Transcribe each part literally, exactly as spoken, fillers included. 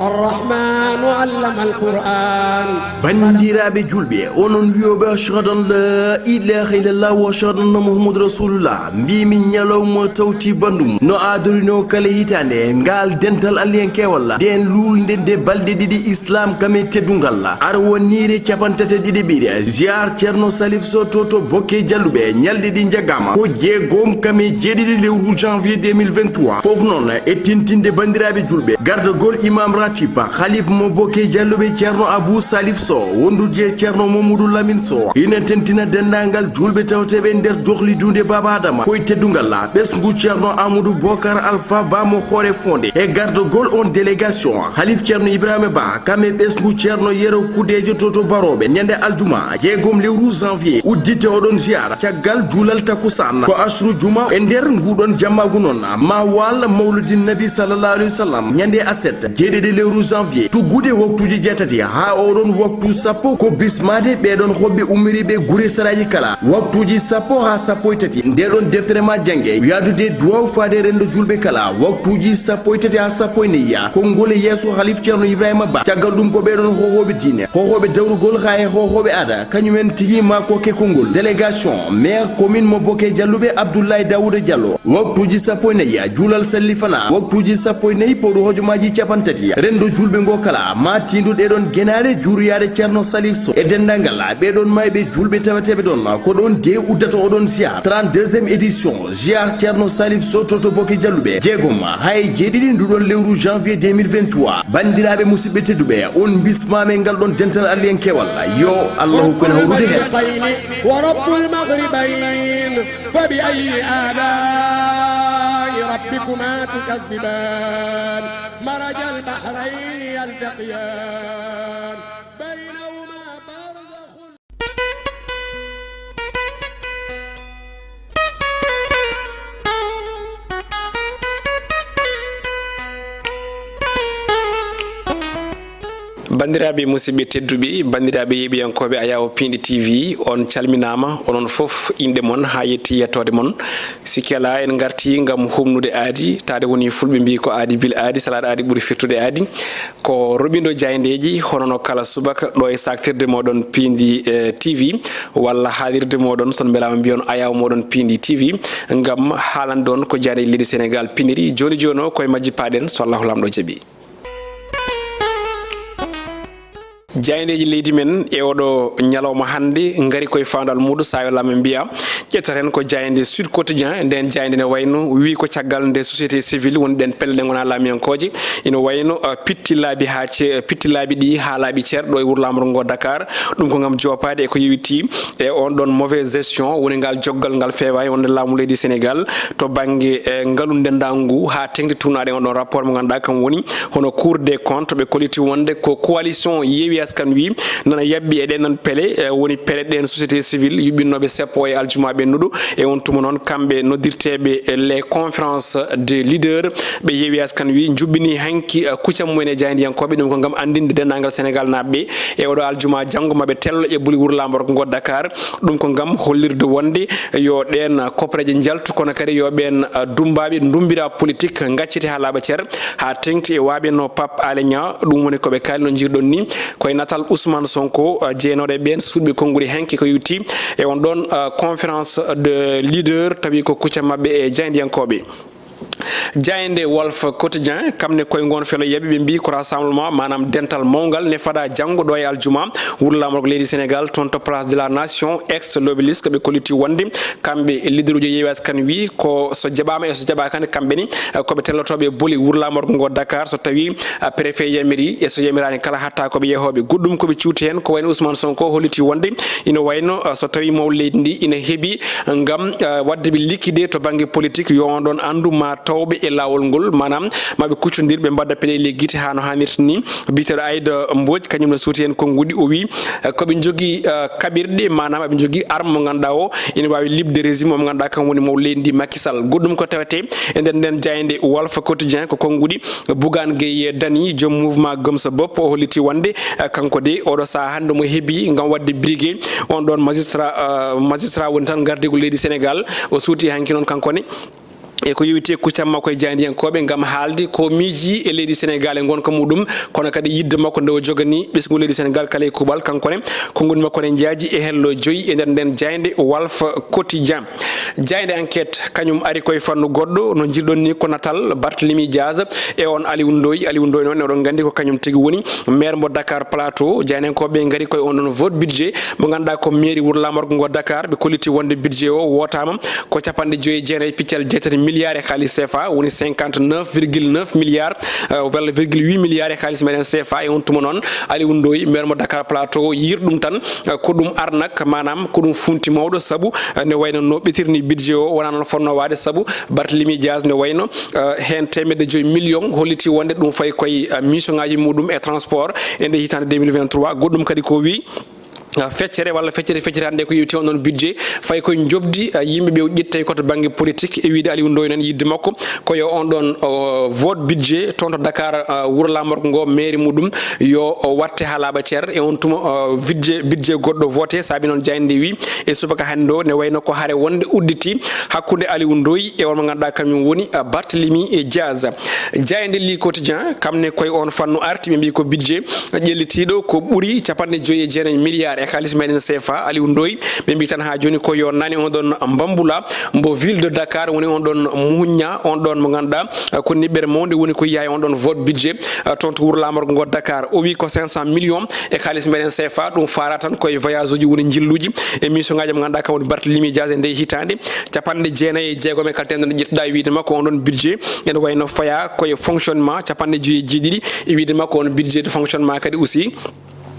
الرحمن علم القرآن. Banndiraaɓe julɓe, onon wiyooɓe ashhadu an la ilaha illallah wa ashhadu anna muhammadu rasulullah, mbimi ñalawma tawti bandum no aadorino kala hitaande ngal dental aliyankewal nden luulnde nde balɗe ɗiɗi islam kame teddungal, ar wonniire capantati ɗiɗi ɓiire ziar ceerno salif so to to bokke jalluɓe ñalɗi ɗi jaggama ko jeegom kame jeeɗiɗi lewru janvier deux mille vingt-trois. Fof noon e tintinde banndiraaɓe julɓe gardagol imam ratib halif mo bokke jalluɓe ceerno abou salif so wondude e ceerno mamadou lamin so ina tentina denndaangal julɓe tawteeɓe nder dohli duunde baaba adama koye teddungal la ɓesngu ceerno amadou bokar alpha ba mo hoore fonde e gardagol on délégation halif ceerno ibrahima ba kam e ɓesngu ceerno yero kudejo to to barooɓe ñande aljuma jeegom lewru janvier uddite oɗon ziyara caggal juulal takusan ko asru juma e nder nguɗon jammagu noon ma wal mawludin nabi sallallahu alaihi wasallam ñande aset jeeɗiɗi lewru janvier tuggude waktuji jeetati ha oɗon waktu sappo ko bismade ɓeɗon hoɓɓe ummiriɓe gure saraji kala waktuji sappo ha sappo e tati ndeɗon deftere ma jangge yadude duwaw faade rendo julɓe kala waktuji sappo e tati ha sappo e nayya konngol e yeeso halif ceerno ibrahima ba caggal ɗum ko ɓeɗon hohoɓe diine hohoɓe dawrugol ha e hohoɓe aada kañumen tigi ma kokke konngol délégation maire commune mo bokke jalluɓe abdoulaye daouda diallo waktuji sappo e nayya juulal sallifana waktuji sappo e nayi pawɗo hojomaji capantati rendo julɓe ngo kala ma tindu ɗeɗon genaale juuriyade ceerno salif so e denndangal ɓeɗon mayɓe julɓe taweteɓe ɗon ko ɗon de uddata oɗon ziar trente-deuxième édition ziar ceerno salif so to to bokke jalluɓe jeegom hay jeeɗiɗi nduɗon lewru janvier deux mille vingt-trois banndiraaɓe musidɓe tedduɓe on bismama e ngal ɗon dental aliyankewal yo allahu kono hawrude heen ورب المغربين فبأي آلاء ربكما تكذبان مرج البحرين يلتقيان بينهما برزخ Banndiraaɓe musidɓe tedduɓe, banndiraaɓe yeeɓiyankooɓe Ayawo Piindi T V, on calminaama, onon fof inɗe mon haa yetti yettoode mon. Sikki alaa, en ngartii ngam humnude aadi, taade woni fulɓe mbii ko aadi bil aadi, salaade aadi ɓuri firtude aadi. Ko roɓindo jaayndeeji, hono no kala subaka ɗo e saaktirde mooɗon Piindi, eh, T V, walla haalirde mooɗon, so on mbelaama mbiyon Ayawo mooɗon Piindi T V, ngam haalande on ko jaayndeeji leydi Senegaal piniri. Jooni jooni o, ko e majji paaɗen, so Allahu Laamɗo jaɓii. Jaayndeeji leydi men e oɗo ñalawma hannde ngari koye faandaal muuɗum, so a welama mbiya. Ƴettaten ko jaaynde Sud Quotidien, nden jaaynde ne wayno wi ko caggal nde société civile woni ɗen pelle ɗe ngonaa laamiyankooje, ina wayno, uh, pitti laabi haa ce-, pitti laabi ɗi haa laabi cer ɗo e wuro laamorgo ngo Dakar. Ɗum ko ngam joopaade e ko yowiti e on ɗon mauvaise gestion woni ngal joggal ngal feewaani wonde laamu leydi Senegaal to bannge, eh, ngalu ndenndaangu ngu haa teŋti tuunaade on ɗon rapport mo ngannduɗaa kam woni hono Cour des comptes ɓe kolliti wonde ko coalition Yewwi Askan Wi nana yaɓɓi e ɗen ɗon pele, eh, woni pele ɗen société civile yuɓɓinnooɓe seppo e aljuma ɓennuɗo. E on tuma noon kamɓe noddirteeɓe, eh, les conférences de leaders ɓe Yewwi Askan Wi njuɓɓini hanki, eh, kuccam mumen e jaayndiyankooɓe, ɗum ko ngam anndinde denndaangal Senegaal naaɓe ɓe e oɗo aljuma janngo maɓe tello e buli wuro laamorgo ngo Dakar. Ɗum ko ngam hollirde wonde yo ɗeen koppareeje njaltu, kono kadi yo ɓeen, uh, dummbaaɓe ndumbira politique ngaccite haa laaɓa cer, haa teŋti e waaɓe no Pape Alé Niang. Ɗum woni ko ɓe kaali no njirɗon ni, ko e natal Ousmane Sonko, uh, jeenooɗo e ɓeen suuɗɓe konnguɗi hanki ko yowiti e on ɗon, uh, conférence de leader, tawi ko kuccam maɓɓe e jaayndiyankooɓe. Jaaynde Walf Quotidien, kam ne koye ngoon felo yaɓi, ɓe mbii ko rassemblement, maanaam dental mawngal ne fada janngo ɗo e aljuma, wuro laamorgo leydi Senegaal, toon to Place de la Nation, ex l'Obélisque, ɓe kolliti wonde kamɓe leaderuuji Yewwi Askan Wi ko so jaɓaama e so jaɓaaka ne, kamɓe ni, eh, ko ɓe tellotooɓe boli wuro laamorgo ngo Dakar, so tawi, eh, préfet yamiri e so yamiraani kala hatta ko ɓe yehooɓe. Goɗɗum ko ɓe cuuti heen, ko wayno Ousmane Sonko holliti wonde ina wayno, eh, so tawi mawɗo leydi ndi ina heɓi ngam, eh, waɗde ɓe liquide to bannge politique, yo on ɗon anndu ma tawɓe e laawol ngol, maanaam ma ɓe kuccondir, ɓe mbadda peɗeeli e gite haa no haanirta ni. Biyeteeɗo Aïda Mbodj, kañum ne suuti heen konnguɗi, o wi, eh, ko ɓe njogii, eh, kaɓirɗe, maanaam aɓe njogii arme mo ngannduɗaa o ina waawi liɓde régime mo ngannduɗaa kam woni mawɗo leydi ndi Macky Sall. Goɗɗum ko tawetee e nder nden jaaynde Walf Quotidien ko konnguɗi Bougane Gueye Dany, joom mouvement Gëm Sa Bopp, o holliti wonde, eh, kanko de, oɗo sahaa hannde mo heɓi ngam waɗde briguer on ɗon magistrat, eh, magistrat woni tan gardiigu leydi Senegaal. O suuti hanki noon kanko ne e ko yowiti e kuccam makko e jaayndiyankooɓe ngam haalde ko miiji e leydi Senegal e ngonka muɗum, kono kadi yiɗde makko nde o jogani ɓesngu leydi Senegal kala e kuuɓal, kanko ne konguɗi makko ne njaaji e hello joyi e nder nden jaaynde Walf Quotidien. Jaaynde Enquête kañum ari koye fannu goɗɗo, no njiɗɗon ni ko natal Barthélémy Diaz e on Aliou Ndoye. Aliou Ndoye noon, oɗon nganndi ko kañum tigi woni maire mo Dakar Plateau. Jaayndiyankooɓe ngari koye on ɗon vote budget mo ngannduɗaa ko mairie wuro laamorgo ngo Dakar. Ɓe kolliti wonde budget o wootaama ko capanɗe joyi e jeenayi piccal jeetati milliards e kaalis C F A, woni cinquante-neuf virgule neuf milliards, euh, walla virgule huit milliards e kaalis meɗen C F A. E on tuma noon, Aliou Ndoye, maire mo Dakar Plateau, yiir ɗum tan, euh, ko ɗum arnak, maanaam ko ɗum funti mawɗo, sabu, euh, ne wayno no ɓetirni budget o wonaa noon fotnoo waade, sabu Barthélémy Diaz ne wayno, euh, heen teemedde joyi million holliti wonde ɗum fayi koye, euh, mission ngaji muɗum e transport e nde hitaande deux mille vingt-trois. Goɗɗum kadi ko wi, ah, feccere walla feccere feccitaande ko yewti on ɗon budget, fayi koye njoɓdi, ah, yimɓe ɓe o ƴettay ko to bannge politique, e wiide Aliou Ndoye noon, yiɗde makko ko yo on ɗon, oh, vote budget toon to Dakar, ah, wuro laamorgo ngo, mairie muɗum, yo o watte haa laaɓa cer. E on tuma, ah, budget, budget goɗɗo voté, saabi noon jaaynde wi e subaka hannde o ne wayno ko hare wonde udditi hakkunde Aliou Ndoye e on mo ngannduɗaa kañum woni, ah, Barthélémy Diaz. Jaaynde Le Quotidien, kam ne koye on fannu arti, ɓe mbi ko budget ƴellitiiɗo ko ɓuri capanɗe joyi e jeenayi milliards e kaalis meɗen C F A, Aliou Ndoye. Ɓe mbi tan haa jooni ko yo nane on ɗon Bamboula, mbo ville de Dakar, woni on ɗon Muhuña, on ɗon mo ngannduɗaa, eh, ko niɓɓere mawnde woni ko yiyaa e on ɗon vote budget, eh, toon to wuro laamorgo ngo Dakar. O wi ko cinq cent millions e kaalis meɗen C F A, ɗum faara tan koye voyage uji woni njilluji e mission ngaji mo ngannduɗaa kam woni Barthélémy Diaz e nde hitaande. Capanɗe jeenayi e jeegom e kala teemedere ƴettuɗaa e wiide makko on ɗon budget ene wayno faya koye fonctionnement capanɗe joyi e jeeɗiɗi, e wiide makko on budget de fonctionnement kadi aussi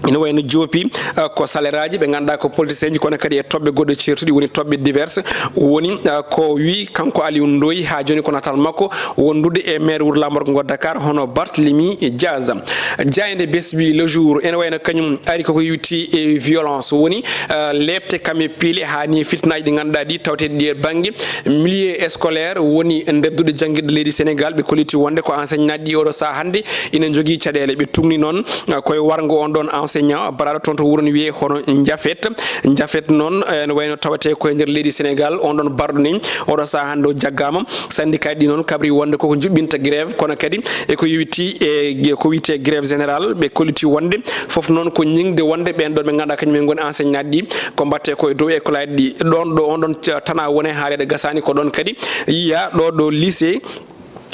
ene wayno joopi, uh, ko salaire aji ɓe ngannduɗaa ko politicien ji, kono kadi e toɓɓe goɗɗe ceertuɗi woni toɓɓe diverse. Woni, uh, ko wi kanko Aliou Ndoye haa jooni ko natal makko wondude e maire wuro laamorgo ngo Dakar hono Barthélémy Diaz. Jaaynde Bessbi Le Jour ene wayno kañum ari koko yewti e violence, woni, uh, leepte kame piile haa ni fitinaaji ɗi ngannduɗaa ɗi tawteɗi ɗi e bannge milieu scolaire, woni ndedduɗe janngirɗe leydi Senegal. Ɓe kolliti wonde ko enseignant ɗi oɗo sahaa hannde ina njogii caɗeele. Ɓe tugni noon, uh, koye warngo on ɗon enseignant baraaɗo toon to wuro no wiyee hono Njafet. Njafet noon, eh, ene wayno tawetee koye nder leydi Senegal. On ɗon barɗo ni oɗo sahaa hannde o jaggaama. Syndicat ɗi noon kabri wonde koko njuɓɓinta grève, kono kadi e ko yowiti e ge-, ko wiyetee grève générale, ɓe kolliti wonde fof noon ko ñiŋde wonde ɓeen ɗon ɓe ngannduɗaa kañum en ngoni enseignant ɗi ko mbaɗtee ko e dow école aji ɗi. Ɗoon ɗo on ɗon ca-, tana wone haareede gasaani ko ɗoon kadi yiyaa ɗo ɗo lycée,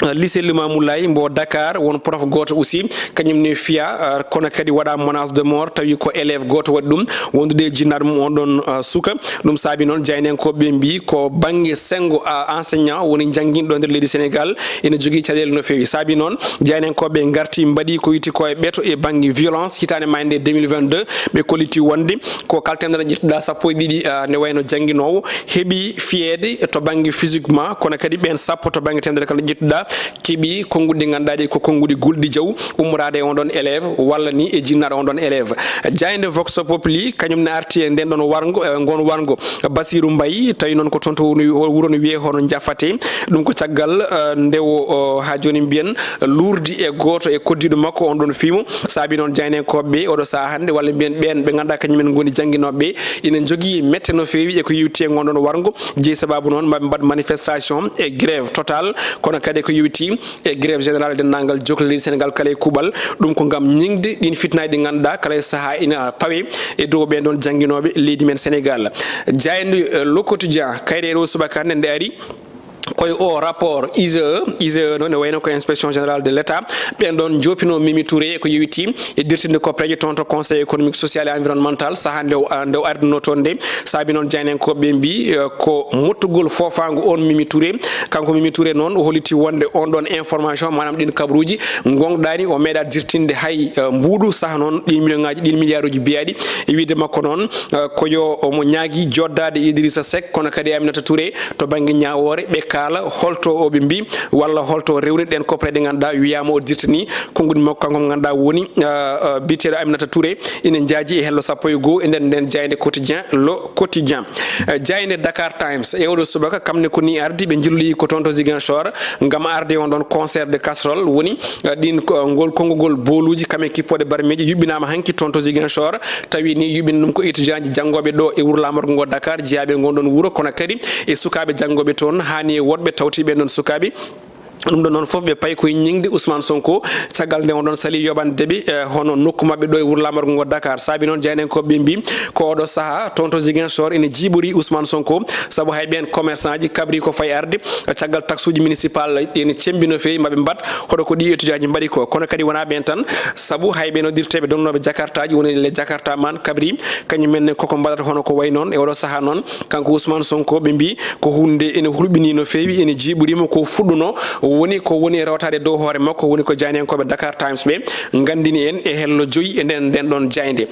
uh, lycée Limamou Laye mbo Dakar, won prof gooto aussi kañum ne fiya, uh, kono kadi waɗa menace de mort, tawi ko élève gooto waɗi ɗum wondude e jinnaaɗo mum on ɗon, uh, suka. Ɗum saabi noon jaayndiyankooɓe ɓe mbi ko bannge senngo, uh, enseignant woni jannginɗo nder leydi Senegal ina jogii caɗeele no feewi. Saabi noon jaayndiyankooɓe ngarti mbaɗi ko wiyetee ko e ɓeto e bannge violence hitaande mayde deux mille vingt-deux, ɓe kolliti wonde ko kala teemedere ƴettuɗaa sappo e ɗiɗi, uh, ne wayno jannginoowo heɓi fiyeede to bannge physiquement, kono kadi ɓeen sappo to bannge teemedere kala ƴettuɗaa keɓi konnguɗi ɗi ngannduɗaa ɗi ko konnguɗi gulɗi jaw ummoraade e on ɗon élève walla ni e jinnaaɗo on ɗon élève. Jaaynde Vox Populi kañum ne arti e nden ɗon warngo, e ngon warngo Basiru Mbaye, tawi noon ko toon to wuro no wiyee hono Njafate. Ɗum ko caggal, eh, nde o, o, haa jooni mbiyen luurdi e gooto e koddiiɗo makko on ɗon fiimo. Saabi noon jaayndiyankooɓe ɓe oɗo sahaa hannde walla mbiyen ɓeen ɓe ngannduɗaa kañum en ngoni jannginooɓe ɓe ina njogii mette no feewi e ko yowiti e ngon ɗon warngo. Jeyi sabaabu noon maɓe mbaɗ manifestation e grève total, kono kadi ko yowiti e grève générale denndaangal jokkere leydi Senegal kala e kuuɓal. Ɗum ko ngam ñiŋde ɗiin fitinaaji ɗi ngannduɗaa kala e sahaa ina pawe e dow ɓeen ɗoon jannginooɓe leydi men Senegal. Jaaynde, eh, Le Quotidien, kayre ɗo subaka hannde nde ari koye o rapport I G E. I G E noon ne wayno ko inspection générale de l'État, ɓeen ɗoon njoopinoo Mimi Touré ko yowiti e dirtinde koppereeje toon to Conseil économique, social et environnemental, sahaa nde o, nde o ardunoo toon nde. Saabi noon jaayndiyankooɓe ɓe mbi, eh, ko mottugol foofaango on Mimi Touré. Kanko Mimi Touré noon o holliti wonde on ɗon information, maanaam ɗin kabaruuji, ngonɗaani, o meeɗa dirtinde hay, eh, mbuuɗu, saha noon ɗin million ŋaaji, ɗin milliard uji biyaaɗi. E wiide makko noon, eh, ko yo omo ñaagi joddaade Idrissa Seck, kono kadi Aminata Touré to bannge ñaawoore, ɓe kaala holto o ɓe mbi walla holto rewni ɗen koppereeje ɗe ngannduɗaa wiyaama o dirtani konnguɗi makko, kanko mo ngannduɗaa woni, eh, eh, biyeteeɗo Aminata Touré. Ina njaaji e hello sappo e goo e nder nden jaaynde Quotidien, Le Quotidien. Eh, jaaynde Dakar Times e oɗo subaka, kam ne ko ni ardi, ɓe njilloyi ko toon to Ziguinchor ngam arde on ɗon concert de casserole, woni, eh, ɗin ko, ngol konngugol booluuji kam e kippoɗe barmeeji yuɓɓinaama hanki toon to Ziguinchor, tawi ni yuɓɓini ɗum ko étudiant ji janngooɓe ɗo e wuro laamorgo ngo Dakar, jeyaaɓe ngon ɗon wuro, kono kadi e sukaaɓe janngooɓe toon, haa ni e woɗɓe tawti ɓen ɗon sukaaɓe. Ɗum ɗon noon fof ɓe payi koye ñiŋde Ousmane Sonko, caggal nde on ɗon sali yoɓande ɓe, eh, hono nokku maɓɓe ɗo e wuro laamorgo ngo Dakar. Saabi noon jaayndiyankooɓe ɓe mbii ko oɗo sahaa toon to Ziguinchor ene jiiɓori Ousmane Sonko, sabu hay ɓeen commerçant ji kabri ko fayi arde, eh, caggal taxuuji municipal ene cemmbi no feewi, maɓe mbaɗ hoto ko ɗi étudiant ji mbaɗi ko. Kono kadi wonaa ɓeen tan, sabu hay ɓe noddirteeɓe dognooɓe jakartaaji woni les jakartaman kabri, kañum en ne koko mbaɗata hono ko wayi noon e oɗo sahaa noon. Kanko Ousmane Sonko ɓe mbii ko huunde ene hulɓinii no feewi, ene jiiɓoriima ko fuɗɗunoo, woni ko woni e rewtaade dow hoore makko, woni ko jaayndiyankooɓe Dakar Times ɓe nganndini en e hello joyi e nden, nden ɗon jaaynde.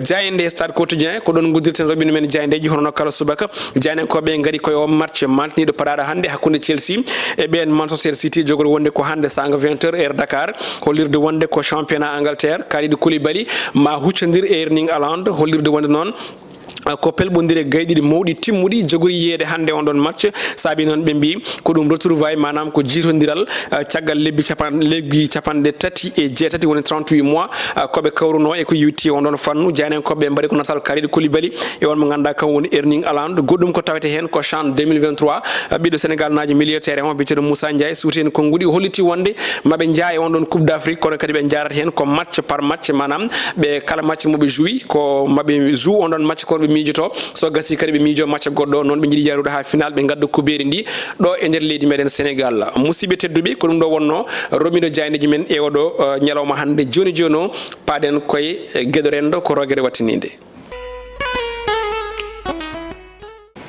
Jaaynde Stade Quotidien, ko ɗon nguddirten roɓɓinɓe men jaayndeeji, hono no kala subaka, jaayndiyankooɓe ɓe ngari koye oo match mantiniiɗo paɗaaɗo hannde hakkunde Chelsea e ɓeen Manchester City, jogori wonde ko hannde sanga vingt heures heure Dakar, hollirde wonde ko championnat Angleterre, Kalidou Koulibaly ma huccondir e Erling Haaland, hollirde wonde noon ko pelɓondire gayɗiɗi mawɗi timmuɗi jogori yiyeede hannde on ɗon match. Saabi noon ɓe mbii ko ɗum retrouvaille, maanaam ko jiitondiral, eh, caggal lebbi capan-, lebbi capanɗe tati e jeetati, woni trente-huit mois, eh, ko ɓe kawruno e ko yowiti on ɗon fannu. Jaayndiyankooɓe ɓe mbaɗi ko natal Kalidou Koulibaly e on mo ngannduɗaa kam woni Erling Haaland. Goɗɗum ko tawete heen ko chan deux mille vingt-trois, eh, ɓiɗɗo Sénégal naajo milieu terrain o biyeteeɗo Moussa Ndiaye suuti heen konnguɗi, o holliti wonde maɓe njaa e on ɗon Coupe d'Afrique, kono kadi ɓe njaarat heen ko match par match, maanaam ɓe kala match mo ɓe joué ko maɓe joue on ɗon match kono ɓe miijoto. So gasi kadi ɓe miijo match goɗɗo, noon ɓe njiɗi yarude haa final, ɓe ngadda kubeeri ndi ɗo e nder leydi meɗen Sénégal. Musidɓe tedduɓe, ko ɗum ɗo wonno romiɗo jaayndeeji men e oɗo, eh, ñalawma hannde. Jooni jooni o, paaɗen koye, eh, geɗo renndo ko rogere wattiniinde.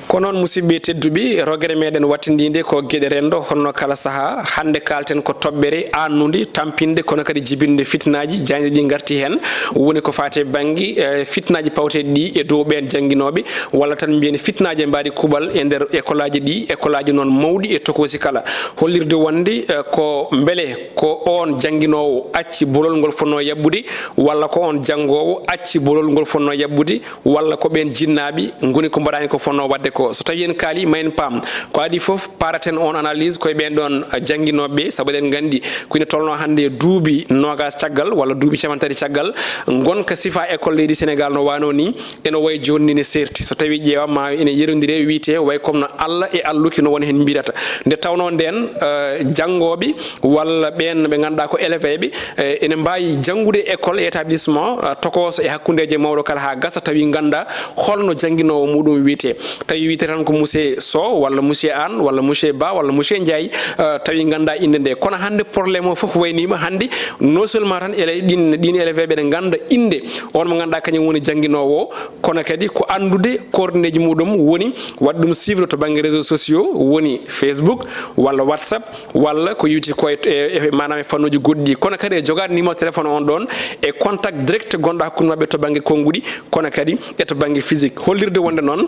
Ko noon, musidɓe tedduɓe, rogere meɗen wattindiinde ko geɗe renndo, honno kala sahaa. Hannde kaalten ko toɓɓere aannude, tampinde, kono kadi jibinde fitinaaji, jaaynde ɗi ngarti heen. Woni ko faati e bannge, eh, fitinaaji pawteeɗi ɗi e dow ɓeen jannginooɓe, walla tan mbiyen fitinaaji e mbaadi kuuɓal e nder ekolaaji ɗi, ekolaaji noon mawɗi e tokoosi kala. Hollirde wonde, eh, ko mbele ko oon jannginoowo acci bolol ngol fotnoo yaɓɓude, walla ko oon janngoowo acci bolol ngol fotnoo yaɓɓude, walla ko ɓeen jinnaaɓe ngoni ko mbaɗaani ko fotnoo waɗde ko. So tawii en kaalii, ma en paam. Ko adii fof, paaraten oon analyse koye ɓeen ɗoon, eh, jannginooɓe ɓe, sabu eɗen nganndi ko ina tolnoo hannde e duuɓi noogaas caggal, walla duuɓi cappanɗe tati caggal, ngonka sifaa école leydi Sénégal no waanoo nii, ene wayi jooni nii ne seerti. So tawii ƴeewaama, ene yerondire, wiyetee wayi comme no Alla e Alluki no woni heen mbiyata. Nde tawnoo ndeen, eh, janngooɓe walla ɓeen ɓe ngannduɗaa ko élève ɓe, eh, ene mbaawi janngude école e établissement, eh, tokooso e hakkundeeje mawɗo kala haa gasa, tawi nganndaa holno jannginoowo muɗum wiyetee. Tawi wiyetee tan ko monsieur Sow, walla monsieur Anne, walla monsieur Ba, walla monsieur Ndiaye, eh, tawi nganndaa innde nde. Kono hannde problème o fof wayniima hannde, non seulement tan ele-, ɗin, ɗin élève ɓe ene ngannda innde on mo ngannduɗaa kañum woni jannginoowo o, kono kadi ko anndude coordonnéeji muɗum, woni waɗde ɗum suivre to bannge réseaux sociaux, woni Facebook walla WhatsApp, walla ko yowiti ko e, e, e maanaam e fannuuji goɗɗi. Kono kadi e jogaade numéro téléphone on ɗon e contact direct gonɗo hakkunde maɓɓe to bannge konnguɗi, kono kadi e to bannge physique. Hollirde wonde noon,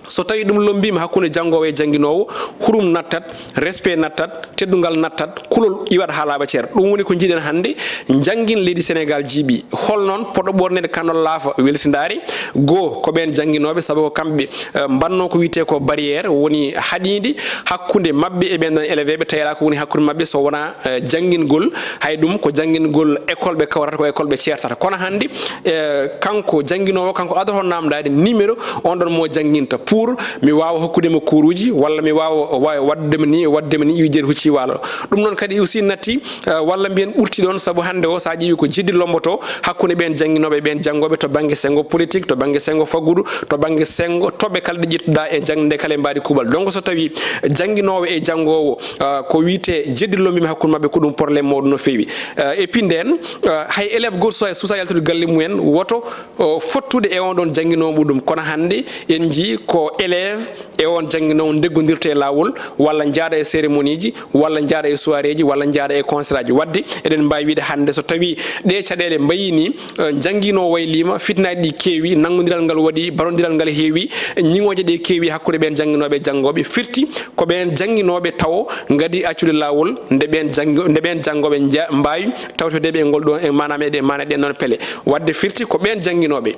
so tawii ɗum lommbiima hakkunde janngoowo e jannginoowo, hurum nattat, respect nattat, teddungal nattat, kulol iwat haa laaɓa cer. Ɗum woni ko njiɗen hannde, njanngin leydi Sénégal jiiɓi. Hol noon poɗɗo ɓoorneede kannol laafa welsindaare? Goo, ko ɓeen jannginooɓe, sabu ko kamɓe, eh, mbannoo ko wiyetee ko barrière, woni haɗiindi hakkunde maɓɓe e ɓeen ɗoon élève ɓe, tawi alaa ko woni hakkunde maɓɓe so wonaa, eh, janngingol. Hay ɗum ko janngingol école ɓe kawrata, ko école ɓe ceertata. Kono hannde, eh, kanko jannginoowo, kanko adoroo naamndaade numéro on ɗon mo jannginta, pour mi waawa hokkude mo kuuruuji, walla mi waawa wa-, waɗde mi ni, waɗde mi ni, iwi jeeri huccii waalo. Ɗum noon kadi aussi natti, eh, walla mbiyen ɓurti ɗoon, sabu hannde o, so a ƴeewi ko jiddi lomboto hakkunde ɓeen jannginooɓe e ɓeen janngooɓe to bannge senngo politique, to bannge senngo faggudu, to bannge senngo toɓɓe kala ɗe ƴettuɗaa e jaŋde kala e mbaadi kuuɓal. Donc, so tawii jannginoowo e janngoowo, eh, ko wiyetee jiddi lombiima hakkunde maɓɓe, ko ɗum problème mawɗo no feewi. Eh, et puis ndeen, eh, hay élève gooto so suusaa yaltude galle mumen, woto o fottude e on ɗon jannginoowo muɗum. Kono hannde en njii ko élève e on jannginoowo ndeggondirta e laawol, walla njaada e cérémonie ji, walla njaada e soirée ji, walla njaada e concert ji. Waɗde eɗen mbaawi wiyde hannde so tawii ɗee caɗeele mbayii nii, eh, jannginoowo wayliima, fitinaaji ɗi keewi, nanngondiral ngal waɗi, barondiral ngal heewi, ñiŋooje ɗe keewi hakkunde ɓeen jannginooɓe e janngooɓe. Firti ko ɓeen jannginooɓe tawo ngadii accude laawol nde ɓeen janngo-, nde ɓeen janngooɓe nja-, mbaawi tawtodeeɓe e ngol ɗoo, e maanaam e ɗe, maanaam e ɗeen ɗoon pele. Waɗde firti ko ɓeen jannginooɓe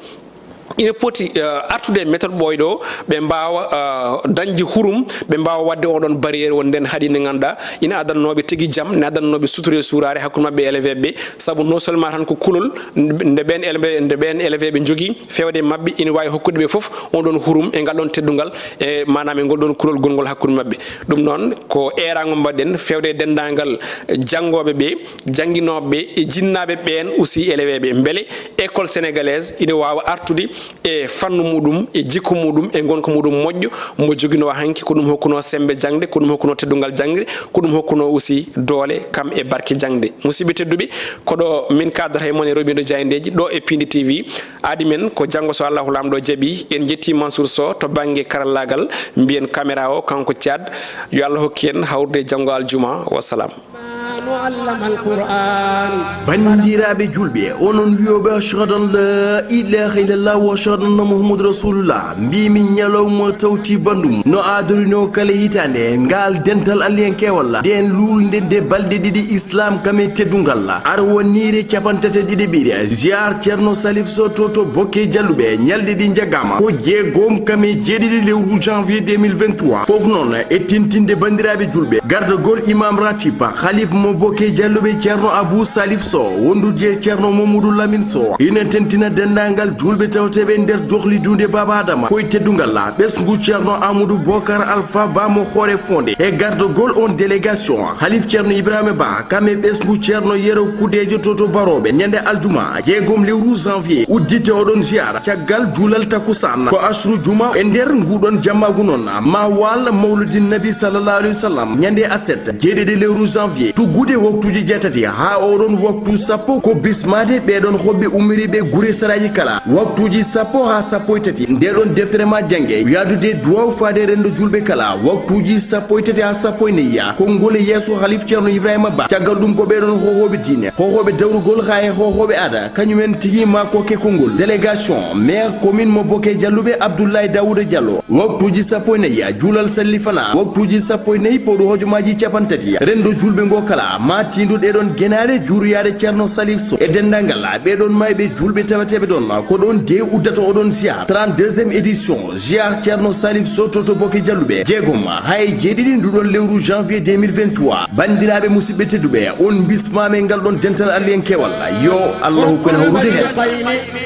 ina poti, eh, artude e méthode ɓooyɗo, ɓe mbaawa, eh, dañde hurum, ɓe mbaawa waɗde oɗon barrière won nden haɗi nde ngannduɗaa ina adannooɓe tigi jam, ne adannooɓe sutura e suuraare hakkunde maɓɓe e élève ɓe, sabu non seulement tan ko kulol nde ɓeen élève, nde ɓeen élève ɓe njogii, feewde e maɓɓe ina waawi hokkude ɓe fof on ɗon hurum e ngal ɗon teddungal, e maanaam e ngol ɗon kulol gongol hakkunde maɓɓe. Ɗum noon ko eeraango mbaɗɗen feewde e denndaangal janngooɓe ɓe, jannginooɓe ɓe e jinnaaɓe ɓeen aussi élève ɓe, mbele école sénégalaise ina waawa artude e fannu muɗum, e jikku muɗum, e ngonka muɗum moƴƴo, mo joginoo hanki, ko ɗum hokkunoo semmbe jaŋde, ko ɗum hokkunoo teddungal jaŋde, ko ɗum hokkunoo aussi doole kam e barke jaŋde. Musidɓe tedduɓe, ko ɗo min kaddata e mon e roɓindo jaayndeeji ɗo e Piindi T V. Aadi men ko janngo so Allahu Laamɗo jaɓi. En njetti Mansour Sow to bannge karallaagal, mbiyen caméra o kanko Thiat. Yo Allah hokki en hawrude janngo aljuma. Wassalam. Banndiraaɓe julɓe, onon wiyooɓe ashhadu an la ilaha illallah wa ashhadu anna Muhammadu Rasulullah, mbimi ñalawma tawti bandum no adorinoo kala hitaande ngal dental aliyankewal, nden luulnde nde balɗe ɗiɗi islam kam e teddungal, arwaniire capanɗe tati e ɗiɗi ɓiire ziar Ceerno Salif Sow to to Bokke Jalluɓe, ñalɗi ɗi njaggaama ko jeegom kam e jeeɗiɗi lewru janvier deux mille vingt-trois. Fof noon e tintinde banndiraaɓe julɓe, gardagol imam ratib, Khalif mo Bokke Jalluɓe Ceerno Abou Salif Sow, wondude e Ceerno Mamadou Lamine Sow, ina tentina denndaangal julɓe tawteeɓe nder johli duunde Baaba Adama, koye teddungal ɓesngu Ceerno Amadou Bokar Alpha Ba mo Hoore Fonde, e gardagol on délégation, Khalif Ceerno Ibrahima Ba, kam e ɓesngu Ceerno Yero Kudeejo to to Barooɓe, ñande aljuma, jeegom lewru janvier, uddite oɗon ziyaara. Caggal juulal takkusaan, ko asru juma e nder nguɗon jammaagu noon, ma waal Mawludin Nabi sallallahu alayhi wa sallam, ñande aset, jeeɗiɗi lewru janvier, tuggude waktuuji jeetati haa oɗon waktu sappo, ko bismaade ɓeɗon hoɓɓe ummiriiɓe gure saraaji kala, waktuuji sappo haa sappo e tati, nde ɗon deftere ma jannge, yaadude duwaw faade renndo julɓe kala, waktuuji sappo e tati haa sappo e nayi, konngol e yeeso Khalif Ceerno Ibrahima Ba. Caggal ɗum ko ɓeɗon hohooɓe diine, hohooɓe dawrugol haa e hohooɓe aada, kañumen tigi ma kokke konngol. Délégation, maire commune mo Bokke Jalluɓe Abdoulaye Daouda Diallo. Waktuuji sappo e nayi, juulal sallifana. Waktuuji sappo e nayi, pawɗo hojomaaji capanɗe tati. Renndo julɓe ngo kala, ma tiindu ɗeɗon genaale juuroyaade Ceerno Salif Sow e denndaangal ɓeɗon mayɓe julɓe taweteeɓe ɗon. Ko ɗon de uddata oɗon ziar. Trente-deuxième édition, ziar Ceerno Salif Sow to to Bokke Jalluɓe. Jeegom, hay jeeɗiɗi nduɗon lewru janvier deux mille vingt-trois. Banndiraaɓe musidɓe tedduɓe, on bismaama e ngal ɗon dental aliyankewal. Yo Allahu kon hawrude heen.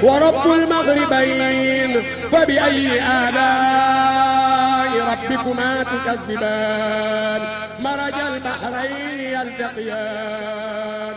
ورب المغربين فبأي آلاء ربكما تكذبان مرج البحرين يلتقيان